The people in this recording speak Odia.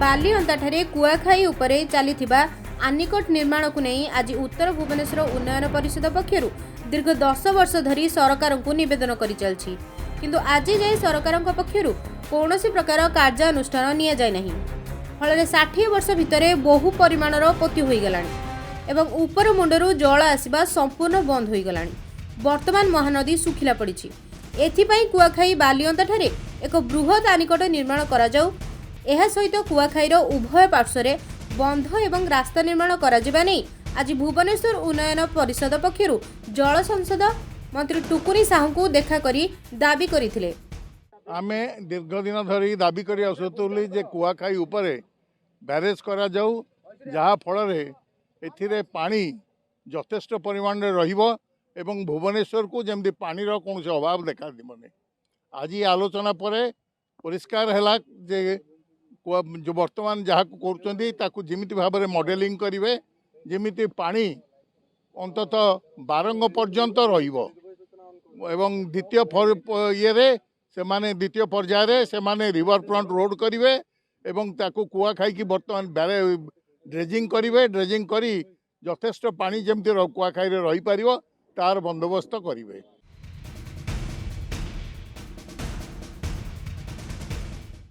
ବାଲିଅନ୍ତାଠାରେ କୁଆଖାଇ ଉପରେ ଚାଲିଥିବା ଆନିକଟ ନିର୍ମାଣକୁ ନେଇ ଆଜି ଉତ୍ତର ଭୁବନେଶ୍ୱର ଉନ୍ନୟନ ପରିଷଦ ପକ୍ଷରୁ ଦୀର୍ଘ 10 ବର୍ଷ ଧରି ସରକାରଙ୍କୁ ନିବେଦନ କରିଚାଲିଛି। କିନ୍ତୁ ଆଜି ଯାଏ ସରକାରଙ୍କ ପକ୍ଷରୁ କୌଣସି ପ୍ରକାର କାର୍ଯ୍ୟାନୁଷ୍ଠାନ ନିଆଯାଇ ନାହିଁ। ଫଳରେ 60 ବର୍ଷ ଭିତରେ ବହୁ ପରିମାଣର ପୋତି ହୋଇଗଲାଣି ଏବଂ ଉପର ମୁଣ୍ଡରୁ ଜଳ ଆସିବା ସମ୍ପୂର୍ଣ୍ଣ ବନ୍ଦ ହୋଇଗଲାଣି। ବର୍ତ୍ତମାନ ମହାନଦୀ ଶୁଖିଲା ପଡ଼ିଛି। ଏଥିପାଇଁ କୁଆଖାଇ ବାଲିଅନ୍ତାଠାରେ ଏକ ବୃହତ୍ ଆନିକଟ ନିର୍ମାଣ କରାଯାଉ, ଏହା ସହିତ କୁଆଖାଇର ଉଭୟ ପାର୍ଶ୍ୱରେ ବନ୍ଧ ଏବଂ ରାସ୍ତା ନିର୍ମାଣ କରାଯିବା ନେଇ ଆଜି ଭୁବନେଶ୍ୱର ଉନ୍ନୟନ ପରିଷଦ ପକ୍ଷରୁ ଜଳ ସଂସଦ ମନ୍ତ୍ରୀ ଟୁକୁନି ସାହୁଙ୍କୁ ଦେଖା କରି ଦାବି କରିଥିଲେ। ଆମେ ଦୀର୍ଘ ଦିନ ଧରି ଦାବି କରି ଆସୁଥିଲୁ ଯେ କୁଆଖାଇ ଉପରେ ବ୍ୟାରେଜ୍ କରାଯାଉ, ଯାହାଫଳରେ ଏଥିରେ ପାଣି ଯଥେଷ୍ଟ ପରିମାଣରେ ରହିବ ଏବଂ ଭୁବନେଶ୍ୱରକୁ ଯେମିତି ପାଣିର କୌଣସି ଅଭାବ ଦେଖାଯିବନି। ଆଜି ଆଲୋଚନା ପରେ ପରିଷ୍କାର ହେଲା ଯେ ଯେଉଁ ବର୍ତ୍ତମାନ ଯାହାକୁ କରୁଛନ୍ତି, ତାକୁ ଯେମିତି ଭାବରେ ମଡେଲିଂ କରିବେ, ଯେମିତି ପାଣି ଅନ୍ତତଃ ବାରଙ୍ଗ ପର୍ଯ୍ୟନ୍ତ ରହିବ ଏବଂ ଦ୍ୱିତୀୟ ଇଏରେ ସେମାନେ, ଦ୍ୱିତୀୟ ପର୍ଯ୍ୟାୟରେ ସେମାନେ ରିଭର ଫ୍ରଣ୍ଟ ରୋଡ଼ କରିବେ ଏବଂ ତାକୁ କୁଆଖାଇକି ବର୍ତ୍ତମାନ ଡ୍ରେଜିଂ କରିବେ। ଡ୍ରେଜିଂ କରି ଯଥେଷ୍ଟ ପାଣି ଯେମିତି କୁଆଖାଇରେ ରହିପାରିବ, ତାର ବନ୍ଦୋବସ୍ତ କରିବେ।